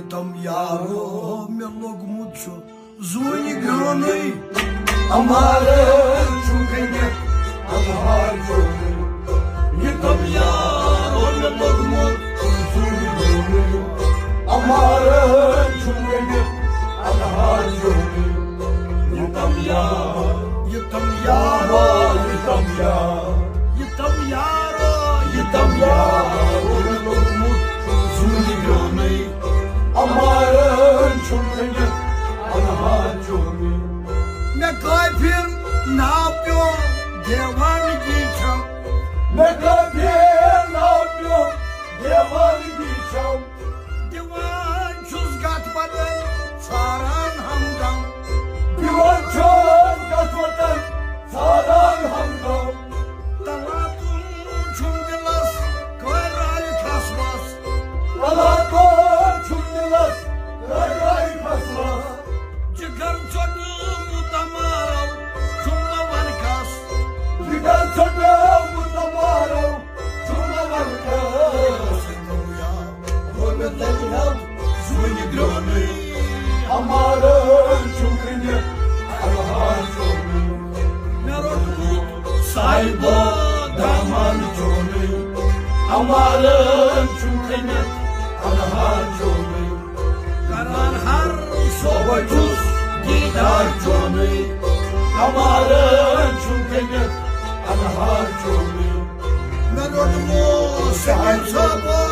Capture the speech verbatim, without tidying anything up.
تم یارو مےٚ لوٚگمُت چھُ زوٗنہِ گرٛونُے۔ اَمارَن چھُم کٔنِتھ اَمہار چونُے۔ یہِ تم یارو مےٚ لوٚگمُت چھُ زوٗنہِ گرٛونُے۔ اَمارَن چھُم کٔنِتھ اَمہار چونُے۔ یہِ تم یار، یہِ تم یارو، یہِ تم یار، یہِ تم یارو، یہِ تم یارو مےٚ لوٚگمُت چھُ زوٗنہِ گرٛونُے۔ اَمارَن چھُم کٔنِتھ اَمہار چونُے۔ مےٚ کٲفِر ناو پیوٚو دیوانگی چھم۔ مےٚ کٲفِر ناو پیوٚو دیوانگی چھم۔ دِوان چھُس گتھ بدل ژھاران ہمدم۔ دِوان چھُس گتھ بدل ژھاران ہمدم۔ تلاتُن چھُم دِلس کٲرۍ راوِ کھس بس۔ تلاتُن چھُم دِلس کٲرۍ راوِ کھس بس۔ جگر ژوٚٹمُت اَمارو چھُم نہٕ وَنہٕ کس۔ جگر ژوٚٹمُت اَمارو چھُم نہٕ وَنہٕ کس۔ ہو مےٚ تَتہِ ہٮ۪تھ زوٗنہِ گرٛونُے۔ اَمارَن چھُم کٔنِتھ اَمہار چونُے۔ مےٚ روٚٹمُت صاحبو دامان چونُے۔ اَمارَن چھُم کٔنِتھ اَمہار چونُے۔ کران ہر صوبہ چھُس دیدار چونُے۔ اَمارَن چھُم کٔنِتھ اَمہار چونُے۔ مےٚ روٚٹمُت سہیل صٲبو